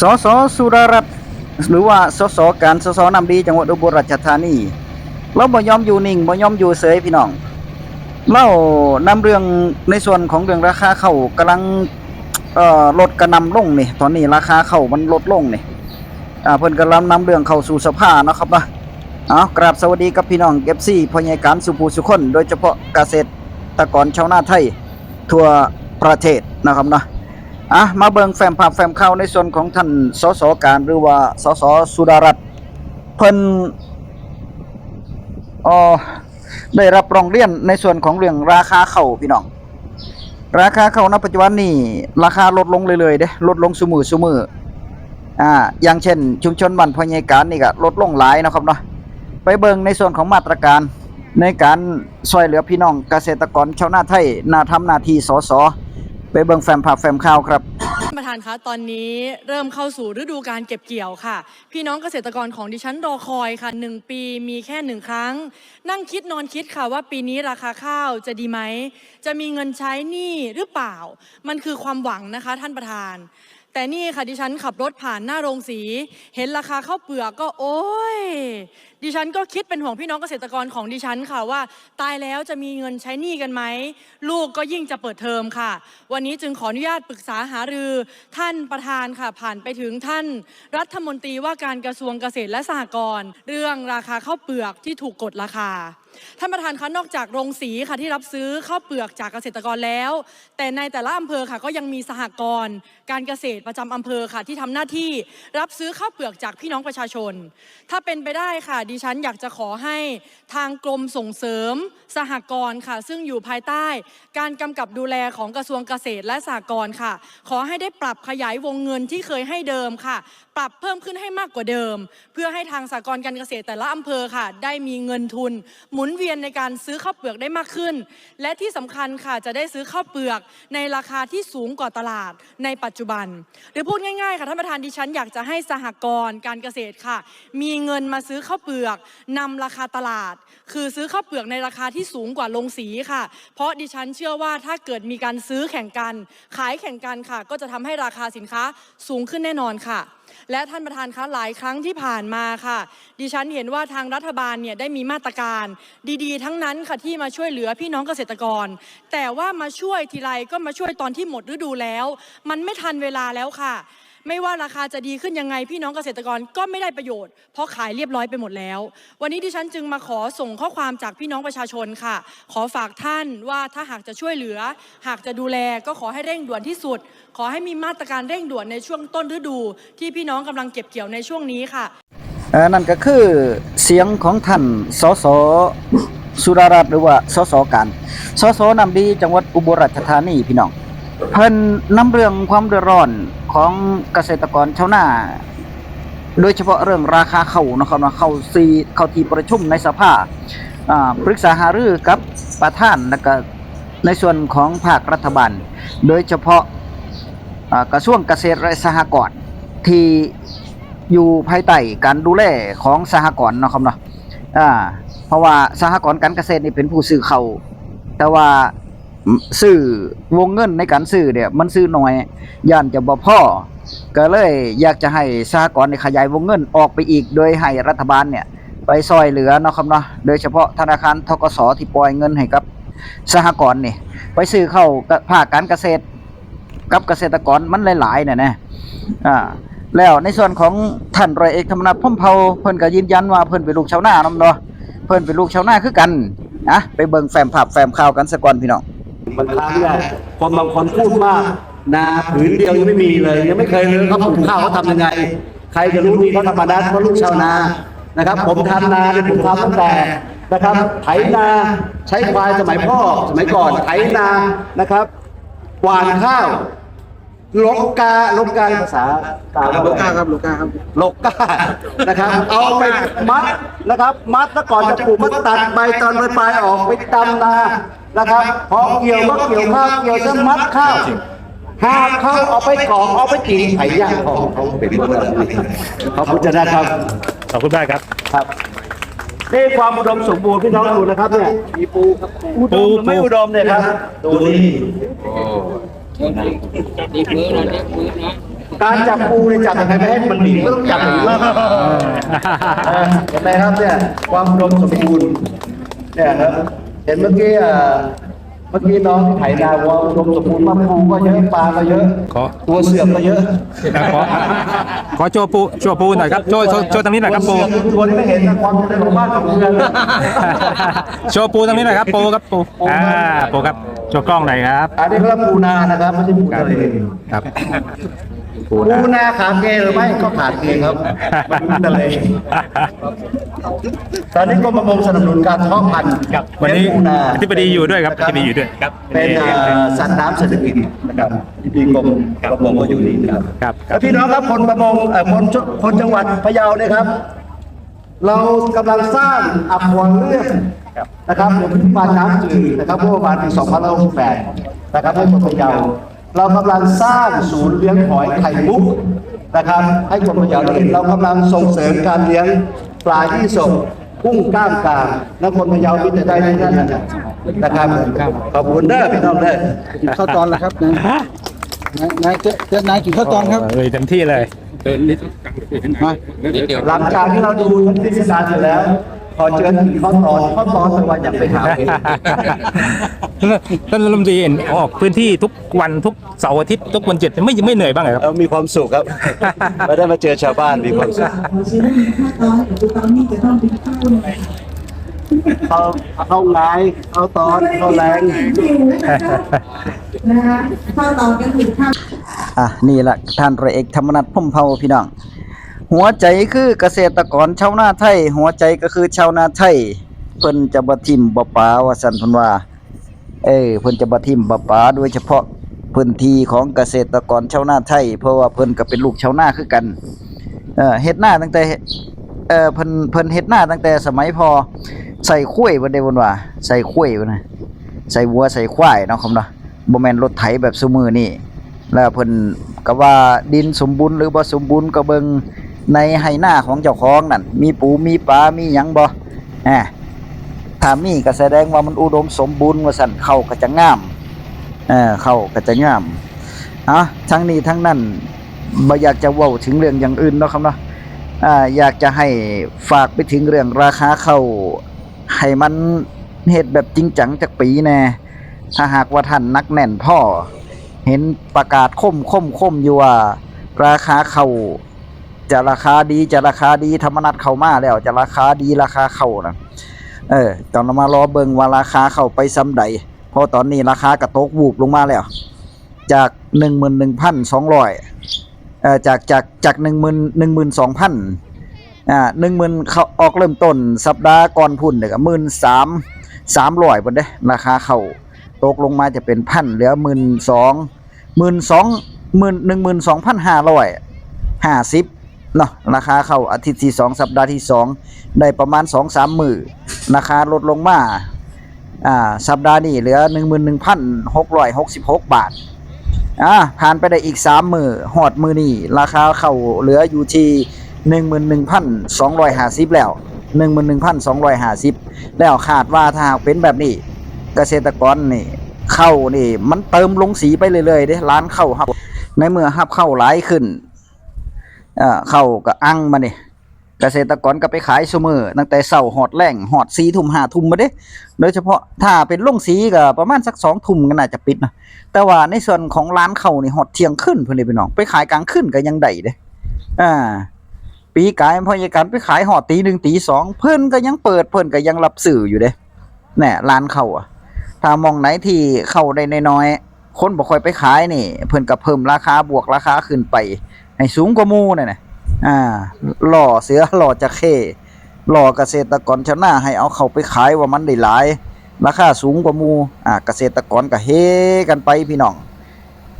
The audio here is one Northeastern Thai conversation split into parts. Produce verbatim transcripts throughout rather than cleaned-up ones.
สส สุดารัตน์ หรือว่า สส การ สส น้ำดี จังหวัดอุบลราชธานี ลาวบ่ยอมอยู่นิ่ง บ่ยอมอยู่เฉยพี่น้อง ลาวนำเรื่องในส่วนของเรื่องราคาข้าวกำลัง เอ่อ ลดกระหน่ำลงนี่ ตอนนี้ราคาข้าวมันลดลงนี่ อ่า เพิ่นกำลังนำเรื่องเข้าสู่สภาเนาะครับเนาะ เอา กราบสวัสดีกับพี่น้อง เอฟซี พ่อใหญ่การสุผู้สุคน โดยเฉพาะเกษตรกรชาวนาไทยทั่วประเทศนะครับเนาะ อ่ะ มาเบิ่งแฟ้มภาพแฟ้มข่าวในส่วนของท่าน สส การ หรือว่า สส สุดารัตน์ เพิ่น เอ่อ ได้รับร้องเรียนในส่วนของเรื่องราคาข้าวพี่น้อง ราคาข้าวณปัจจุบันนี้ราคาลดลงเรื่อยๆเด้ ลดลงซุมื้อซุมื้อ อ่า อย่างเช่นชุมชนบ้านพ่อใหญ่การนี่ก็ลดลงหลายเนาะครับเนาะ ไปเบิ่งในส่วนของมาตรการในการซ่อยเหลือพี่น้องเกษตรกรชาวนาไทย หน้าทำหน้าที่ สส ไปเบิ่งแฟ้มภาพแฟ้มข่าวครับ ท่านประธานคะ ตอนนี้เริ่มเข้าสู่ฤดูการเก็บเกี่ยวค่ะ พี่น้องเกษตรกรของดิฉันรอคอยค่ะ หนึ่งปีมีแค่หนึ่งครั้ง นั่งคิดนอนคิดค่ะว่าปีนี้ราคาข้าวจะดีไหม จะมีเงินใช้หนี้หรือเปล่า มันคือความหวังนะคะท่านประธาน แต่นี่ค่ะดิฉันขับรถผ่านหน้าโรงสี เห็นราคาข้าวเปลือกก็โอ๊ย ดิฉันก็คิดเป็นห่วงพี่น้องเกษตรกรของดิฉันค่ะว่าตายแล้วจะมีเงินใช้หนี้กันไหม ลูกก็ยิ่งจะเปิดเทอมค่ะ วันนี้จึงขออนุญาตปรึกษาหารือท่านประธานค่ะ ผ่านไปถึงท่านรัฐมนตรีว่าการกระทรวงเกษตรและสหกรณ์ เรื่องราคาข้าวเปลือกที่ถูกกดราคา ท่านประธานคะ นอกจากโรงสีค่ะที่รับซื้อข้าวเปลือกจากเกษตรกรแล้ว แต่ในแต่ละอำเภอค่ะก็ยังมีสหกรณ์การเกษตรประจำอำเภอค่ะที่ทำหน้าที่รับซื้อข้าวเปลือกจากพี่น้องประชาชน ถ้าเป็นไปได้ค่ะ ดิฉันอยากจะขอให้ทางกรมส่งเสริมสหกรณ์ค่ะ ซึ่งอยู่ภายใต้การกำกับดูแลของกระทรวงเกษตรและสหกรณ์ค่ะ ขอให้ได้ปรับขยายวงเงินที่เคยให้เดิมค่ะ ปรับเพิ่มขึ้นให้มากกว่าเดิม เพื่อให้ทางสหกรณ์การเกษตรแต่ละอำเภอค่ะ ได้มีเงินทุนหมุนเวียนในการซื้อข้าวเปลือกได้มากขึ้น และที่สำคัญค่ะ จะได้ซื้อข้าวเปลือกในราคาที่สูงกว่าตลาดในปัจจุบัน หรือพูดง่ายๆค่ะท่านประธาน ดิฉันอยากจะให้สหกรณ์การเกษตรค่ะ มีเงินมาซื้อข้าวเปลือกนำราคาตลาด คือซื้อข้าวเปลือกในราคาที่สูงกว่าโรงสีค่ะ เพราะดิฉันเชื่อว่าถ้าเกิดมีการซื้อแข่งกัน ขายแข่งกันค่ะ ก็จะทำให้ราคาสินค้าสูงขึ้นแน่นอนค่ะ และท่านประธานคะ หลายครั้งที่ผ่านมาค่ะ ดิฉันเห็นว่าทางรัฐบาลเนี่ยได้มีมาตรการดีๆ ทั้งนั้นค่ะที่มาช่วยเหลือพี่น้องเกษตรกร แต่ว่ามาช่วยทีไรก็มาช่วยตอนที่หมดฤดูแล้ว มันไม่ทันเวลาแล้วค่ะ ไม่ว่าราคาจะดีขึ้นยังไง พี่น้องเกษตรกรก็ไม่ได้ประโยชน์ เพราะขายเรียบร้อยไปหมดแล้ว วันนี้ดิฉันจึงมาขอส่งข้อความจากพี่น้องประชาชนค่ะ ขอฝากท่านว่าถ้าหากจะช่วยเหลือ หากจะดูแลก็ขอให้เร่งด่วนที่สุด ขอให้มีมาตรการเร่งด่วนในช่วงต้นฤดู ที่พี่น้องกำลังเก็บเกี่ยวในช่วงนี้ค่ะ เอ่อนั่นก็คือเสียงของท่าน สส สุดารัตน์ หรือว่า สส การ สส น้ำดี จังหวัดอุบลราชธานีพี่น้อง เพิ่นนำเรื่องความเดือดร้อนของเกษตรกรชาวนา โดยเฉพาะเรื่องราคาข้าวเนาะครับเนาะ เข้าสี่เข้าที่ประชุมในสภา อ่า ปรึกษาหารือกับประธาน และก็ในส่วนของภาครัฐบาล โดยเฉพาะ อ่า กระทรวงเกษตรและสหกรณ์ที่อยู่ภายใต้การดูแลของสหกรณ์เนาะครับเนาะ อ่า เพราะว่าสหกรณ์การเกษตรนี่เป็นผู้ซื้อข้าว แต่ว่าซื้อ วงเงินในการซื้อเนี่ยมันซื้อน้อย ย้านจะบ่พอ ก็เลยอยากจะให้สหกรณ์เนี่ยขยายวงเงินออกไปอีก โดยให้รัฐบาลเนี่ยไปซ่อยเหลือเนาะครับเนาะ โดยเฉพาะธนาคาร ธ.ก.ส. ที่ปล่อยเงินให้กับสหกรณ์นี่ ไปซื้อข้าวกับภาคการเกษตร กับเกษตรกรมันหลายๆเนี่ยนะ อ่า แล้วในส่วนของท่านร้อยเอกธรรมนัฐ พรหมเผ่า เพิ่นก็ยืนยันว่าเพิ่นเป็นลูกชาวนาเนาะ เพิ่นเป็นลูกชาวนาคือกัน อ่ะ ไปเบิ่งแฟ้มภาพแฟ้มข่าวกันซะก่อนพี่น้อง บางครั้งเนี่ยคนบางคนพูดมาก นาผืนเดียวยังไม่มีเลย ยังไม่เคยรู้เขาปลูกข้าวเขาทำยังไง ใครจะรู้ดีเท่าธรรมนัฐ เพราะลูกชาวนานะครับ ผมทำนาเนี่ยผมทำตั้งแต่นะครับ ไถนาใช้ควายสมัยพ่อสมัยก่อนไถนานะครับ หว่านข้าว ลกกา ลกกาภาษากลางว่า ลูก อะไร ก้าครับลูกก้าครับ ลกกานะครับ เอาไปมัดนะครับ มัดแล้วก่อนจะปลูกก็ตัดใบตอนปลายๆออกไปดำนานะครับ พอเกี่ยวก็เกี่ยวข้าว เกี่ยวเสร็จมัดข้าว หาบข้าวเอาไปกองเอาไปกินไถย่างของเขาเป็นเรื่องนี้ขอบคุณนะครับ ขอบคุณมากครับ ครับนี่ความอุดมสมบูรณ์พี่น้องดูนะครับเนี่ย มีปูครับ อุดมหรือไม่อุดมเนี่ยครับ ดูนี่ เด็กมือนะเด็กมือนะ การจับปูเนี่ยจับยังไงไม่ให้มันหนีก็ต้องจับอย่างนี้เออเห็นไหมครับเนี่ยความอุดมสมบูรณ์เนี่ยครับเห็นเมื่อกี้อ่าเมื่อกี้น้องที่ไถนาบอกว่าอุดมสมบูรณ์มากปูก็เยอะปลาก็เยอะ ขอ ตัวเสือมก็เยอะ ขอขอโชว์ปูโชว์ปูหน่อยครับโชว์โชว์โชว์ตรงนี้หน่อยครับปู ตัวเสือมตัวนี้ไม่เห็นนะความเจริญของบ้านของเมือง โชว์ปูตรงนี้หน่อยครับปูครับปูอ่าปูครับโชว์กล้องหน่อยครับ อันนี้เขาเรียกปูนานะครับไม่ใช่ปูทะเล ครับ ปูนาขาเกหรือไม่ก็ขาเกครับมันทะเลตอนนี้กรมประมงสนับสนุนการเพาะพันธุ์ วันนี้ เลี้ยงปูนา อธิบดีอยู่ด้วยครับอธิบดีอยู่ด้วยครับ เป็นเอ่อสัตว์น้ำเศรษฐกิจนะครับอธิบดีกรมประมงก็อยู่นี่นะครับ ครับค แล้ รับ วพี่น้องครับคนประมงเอ่อคนคนจังหวัดพะเยาเนี่ยครับ เรากำลังสร้างอควาเรียมนะครับหรือพิพิธภัณฑ์น้ำจืดนะครับเมื่อประมาณปีสองพันหกสิบแปดนะครับให้คนพะเยา เรากำลังสร้างศูนย์เลี้ยงหอยไข่มุกนะครับให้คนพะเยาได้เห็นเรากำลังส่งเสริมการเลี้ยงปลายี่สกกุ้งกล้ามกรามนครพะเยามีแต่ได้ทั้งนั้นนะครับขอบคุณเด้อพี่น้องเด้อ กินข้าวตอนแล้วครับนายนายนายเจ๊เจ๊นายกินข้าวตอนครับ เลยเต็มที่เลย มา หลังจากที่เราดูเทศกาลเสร็จแล้ว ขอเชิญกินข้าวตอนข้าวตอนเป็นวันอยากไปหาเอง ท่านรัฐมนตรีเห็นออกพื้นที่ทุกวันทุกเสาร์อาทิตย์ทุกวันหยุดไม่ไม่เหนื่อยบ้างเหรอครับ เรามีความสุขครับ ไม่ได้มาเจอชาวบ้านมีความสุข เพราะฉะนั้นถ้าตอนปัจจุบันนี่จะต้องเป็นข้าวเลย เขาเขางายเขาตอนเขาแรง นะคะข้าวตอนก็คือข้าว อ่ะนี่แหละท่านร้อยเอกธรรมนัฐพรหมเผ่าพี่น้อง หัวใจคือเกษตรกรชาวนาไทย หัวใจก็คือชาวนาไทย เพิ่นจะบ่ทิ่มบ่ปาว่าซั่นเพิ่นว่า เออเพิ่นจะบ่ทิ่มบ่ปาโดยเฉพาะพื้นที่ของเกษตรกรชาวนาไทย เพราะว่าเพิ่นก็เป็นลูกชาวนาคือกัน เออเฮ็ดนาตั้งแต่เออเพิ่นเพิ่นเฮ็ดนาตั้งแต่สมัยพ่อใส่ข้วยเพิ่นได้เพิ่นว่าใส่ข้วยเพิ่นนะใส่วัวใส่ควายเนาะครับเนาะ บ่แม่นรถไถแบบซุมื้อนี้ แล้วเพิ่นก็ว่าดินสมบูรณ์หรือบ่สมบูรณ์ก็เบิ่งในไฮ่นาของเจ้าของนั่น มีปูมีปลามีหยังบ่อ่าถ้ามีก็แสดงว่ามันอุดมสมบูรณ์ว่าซั่น เข้าก็จะงาม เออเข้าก็จะงาม เอ้า ทั้งนี้ทั้งนั้นบ่อยากจะเว้าถึงเรื่องอย่างอื่นเนาะครับเนาะ อ่า อยากจะให้ฝากไปถึงเรื่องราคาข้าว ให้มันเฮ็ดแบบจริงจังจักปีแหน่ ถ้าหากว่าท่านหนักแน่นพอ เห็นประกาศคมคมคมอยู่ว่า ราคาข้าวจะราคาดี จะราคาดี ธรรมนัฐเข้ามาแล้ว จะราคาดี ราคาข้าวนะ เออ ต้องมารอเบิ่งว่าราคาข้าวไปส่ำใด เพราะตอนนี้ราคาก็ตกวูบลงมาแล้ว จาก หนึ่งหมื่นหนึ่งพันสองร้อย เอ่อ จาก จาก จาก หนึ่งหมื่น หนึ่งหมื่นสองพัน อ่า หนึ่งหมื่น เขาออกเริ่มต้นสัปดาห์ก่อนพุ้นเนี่ยก็ หมื่นสาม สามร้อย พุ้นเด้ ราคาข้าวตกลงมาจะเป็นพัน เหลือ หมื่นสอง หมื่นสอง หมื่น หนึ่งหมื่นสองพันห้าร้อยห้าสิบ เนาะ ราคาข้าวอาทิตย์ที่สอง สัปดาห์ที่สอง ได้ประมาณ สองสาม มื้อ ราคาลดลงมา อ่า สัปดาห์นี้เหลือ หนึ่งหมื่นหนึ่งพันหกร้อยหกสิบหก บาท อ่า ผ่านไปได้อีก สาม มื้อ ฮอดมื้อนี้ ราคาข้าวเหลืออยู่ที่ หนึ่งหมื่นหนึ่งพันสองร้อยห้าสิบ แล้ว หนึ่งหมื่นหนึ่งพันสองร้อยห้าสิบ แล้วคาดว่าถ้าหากเป็นแบบนี้ เกษตรกรนี่ ข้าวนี่มันเติมลงสีไปเรื่อยๆเด้ ร้านข้าวฮับ ในเมื่อฮับข้าวหลายขึ้น เอ่อ ข้าวก็อั้งมานี่ เกษตรกรก็ไปขายซุมื้อ ตั้งแต่เช้าฮอดแลง ฮอด สี่ทุ่ม ห้าทุ่มมาเด้ โดยเฉพาะถ้าเป็นโรงสีก็ประมาณสัก สองทุ่มก็น่าจะปิดนะ แต่ว่าในส่วนของร้านข้าวนี่ฮอดเที่ยงคืนพุ้นเด้พี่น้อง ไปขายกลางคืนก็ยังได้เด้ อ่า ปีกายพ่อยายกันไปขายฮอดตีหนึ่งตีสอง เพิ่นก็ยังเปิด เพิ่นก็ยังรับซื้ออยู่เด้ แหน่ ร้านข้าวอะ ถ้าหม่องไหนที่ข้าวได้น้อยๆ คนบ่ค่อยไปขายนี่ เพิ่นก็เพิ่มราคา บวกราคาขึ้นไป ให้สูงกว่าหมู่นั่นน่ะ อ่า ล่อเสือ ล่อจระเข้ ล่อเกษตรกรชาวนาให้เอาข้าวไปขายว่ามันได้หลาย ราคาสูงกว่าหมู่ อ่า เกษตรกรก็เฮกันไปพี่น้อง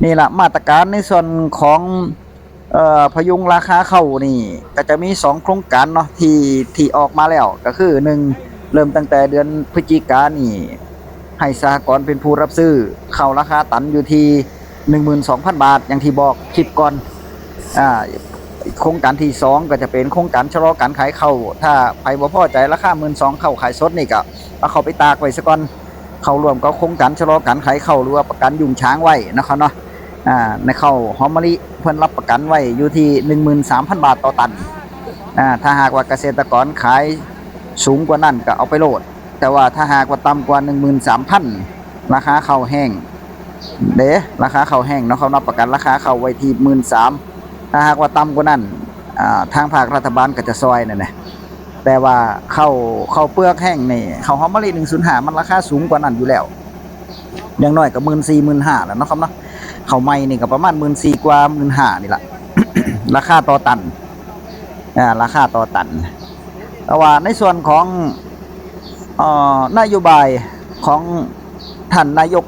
นี่ล่ะมาตรการในส่วนของ เอ่อ พยุงราคาข้าวนี่ ก็จะมีสองโครงการเนาะ ที่ ที่ออกมาแล้ว ก็คือหนึ่ง เริ่มตั้งแต่เดือนพฤศจิกานี่ ให้สหกรณ์เป็นผู้รับซื้อข้าวราคาตันอยู่ที่ หนึ่งหมื่นสองพัน บาท อย่างที่บอกคลิปก่อน อ่า โครงการที่สองก็จะเป็นโครงการชะลอการขายข้าว ถ้าไผบ่พอใจราคา หมื่นสอง ข้าวขายสดนี่ก็เอาเข้าไปตากไว้ซะก่อน เข้าร่วมกับโครงการชะลอการขายข้าว หรือว่าประกันยุงช้างไว้นะครับเนาะ อ่า ในข้าวหอมมะลิเพิ่นรับประกันไว้อยู่ที่หนึ่งหมื่นสามพันบาทต่อตัน อ่า ถ้าหากว่าเกษตรกรขายสูงกว่านั้นก็เอาไปโลด แต่ว่าถ้าหากว่าต่ำกว่าหนึ่งหมื่นสามพัน ราคาข้าวแห้งเด้ ราคาข้าวแห้งเนาะ เขารับประกันราคาข้าวไว้ที่หมื่นสาม ถ้าหากว่าต่ำกว่านั้น อ่า ทางภาครัฐบาลก็จะซอยนั่นแหละ แต่ว่าข้าว ข้าวเปลือกแห้งนี่ ข้าวหอมมะลิหนึ่งศูนย์ห้า มันราคาสูงกว่านั้นอยู่แล้ว อย่างน้อยก็หมื่นสี่ หมื่นห้าแล้วเนาะครับเนาะ ข้าวใหม่นี่ก็ประมาณหมื่นสี่กว่า หมื่นห้านี่ละ ราคาต่อตัน อ่า ราคาต่อตัน แต่ว่าในส่วนของ เอ่อ นโยบายของท่านนายก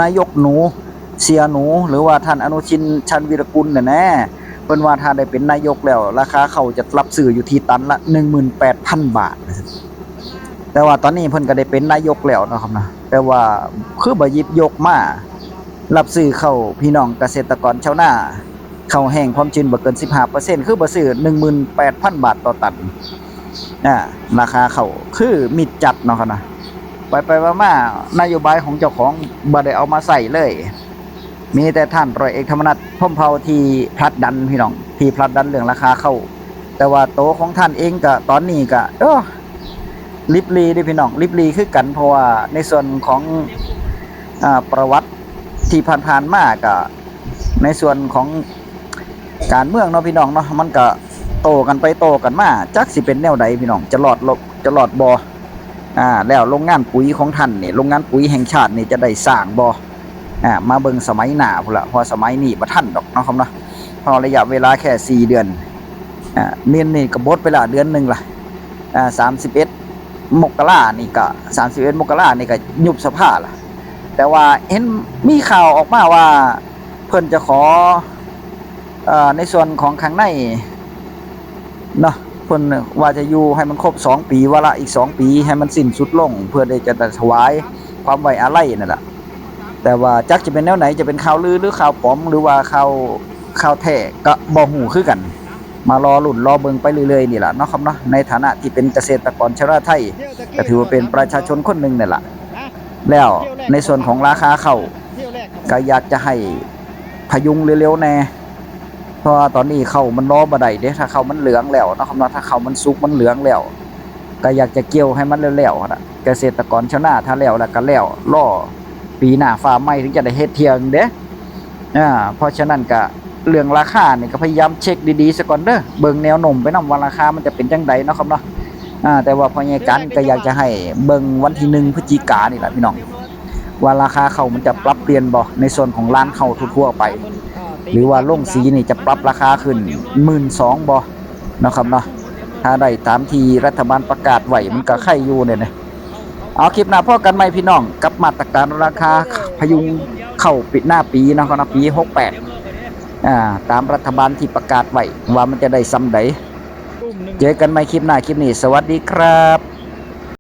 นายกหนู เสียหนู หรือว่าท่านอนุทิน ชาญวีรกูลเนี่ยนะ เพิ่นว่าถ้าได้เป็นนายกแล้ว ราคาข้าวจะรับซื้ออยู่ที่ตันละหนึ่งหมื่นแปดพันบาท แต่ว่าตอนนี้เพิ่นก็ได้เป็นนายกแล้วเนาะครับเนาะ แต่ว่าคือบ่หยิบยกมารับซื้อข้าวพี่น้องเกษตรกรชาวนา ข้าวแห้งความชื้นบ่เกิน สิบห้าเปอร์เซ็นต์ คือบ่ซื้อ หนึ่งหมื่นแปดพันบาทต่อตัน อ่า ราคาข้าวคือมิดจัดเนาะครับนะ ไปไปมาๆ นโยบายของเจ้าของบ่ได้เอามาใส่เลย มีแต่ท่านร้อยเอกธรรมนัฐ พรหมเผ่าที่ผลักดันพี่น้อง ที่ผลักดันเรื่องราคาข้าว แต่ว่าโตของท่านเองก็ตอนนี้ก็ เออ ลิบหลีเด้พี่น้อง ลิบหลีคือกัน เพราะว่าในส่วนของ อ่า ประวัติที่ผ่านๆมาก็ ในส่วนของการเมืองเนาะพี่น้องเนาะ มันก็โต้กันไปโต้กันมา จักสิเป็นแนวใดพี่น้อง จะรอดลบ จะรอดบ่ อ่า แล้วโรงงานปุ๋ยของท่านนี่ โรงงานปุ๋ยแห่งชาตินี่จะได้สร้างบ่ อ่า มาเบิ่งสมัยหน้าพุ้นละ เพราะสมัยนี้บ่ทันดอกเนาะครับเนาะ เพราะระยะเวลาแค่สี่เดือน อ่า นี่ นี่ก็หมดไปละเดือนหนึ่งละ อ่า สามสิบเอ็ด มกรานี่ก็ สามสิบเอ็ด มกรานี่ก็ยุบสภาละ แต่ว่าเห็นมีข่าวออกมาว่า เพิ่นจะขอ เอ่อ ในส่วนของข้างในเนาะ เพิ่นว่าจะอยู่ให้มันครบสองปี วาระอีกสองปี ให้มันสิ้นสุดลง เพื่อที่จะถวายความไว้อาลัยนั่นแหละ แต่ว่าจักจะเป็นแนวไหน จะเป็นข่าวลือหรือข่าวปลอม หรือว่าข่าว ข่าวแท้ก็บ่ฮู้คือกัน มารอลุ้นรอเบิ่งไปเรื่อยๆนี่ล่ะเนาะครับเนาะ ในฐานะที่เป็นเกษตรกรชาวนาไทย ก็ถือว่าเป็นประชาชนคนหนึ่งนี่ล่ะ แล้วในส่วนของราคาข้าว ก็อยากจะให้พยุงเร็วๆแน่ เพราะว่าตอนนี้ข้าวมันรอบ่ได้เด้ ถ้าข้าวมันเหลืองแล้วเนาะครับเนาะ ถ้าข้าวมันสุกมันเหลืองแล้ว ก็อยากจะเกี่ยวให้มันแล้วๆหั่นน่ะ เกษตรกรชาวนาถ้าแล้วแล้วก็แล้ว รอปีหน้าฟ้าใหม่ถึงจะได้เฮ็ดเทื่อหนึ่งเด้ อ่า เพราะฉะนั้นก็เรื่องราคานี่ก็พยายามเช็คดีๆซะก่อนเด้อ เบิ่งแนวโน้มไปนำว่าราคามันจะเป็นจั่งใดเนาะครับเนาะ อ่า แต่ว่าพ่อใหญ่กันก็อยากจะให้เบิ่งวันที่หนึ่งพฤศจิกานี่ล่ะพี่น้อง ว่าราคาข้าวมันจะปรับเปลี่ยนบ่ ในส่วนของร้านข้าวทั่วๆไป หรือว่าโรงสีนี่จะปรับราคาขึ้นหมื่นสองบ่เนาะครับเนาะ ถ้าได้ตามที่รัฐบาลประกาศไว้มันก็ไคอยู่เนี่ยนะ เอาคลิปหน้าพ้อกันใหม่พี่น้อง กับมาตรการราคาพยุงข้าวปีหน้าปีเนาะครับเนาะ ปีหกแปด อ่า ตามรัฐบาลที่ประกาศไว้ว่ามันจะได้ส่ำใด เจอกันใหม่คลิปหน้า คลิปนี้ สวัสดีครับ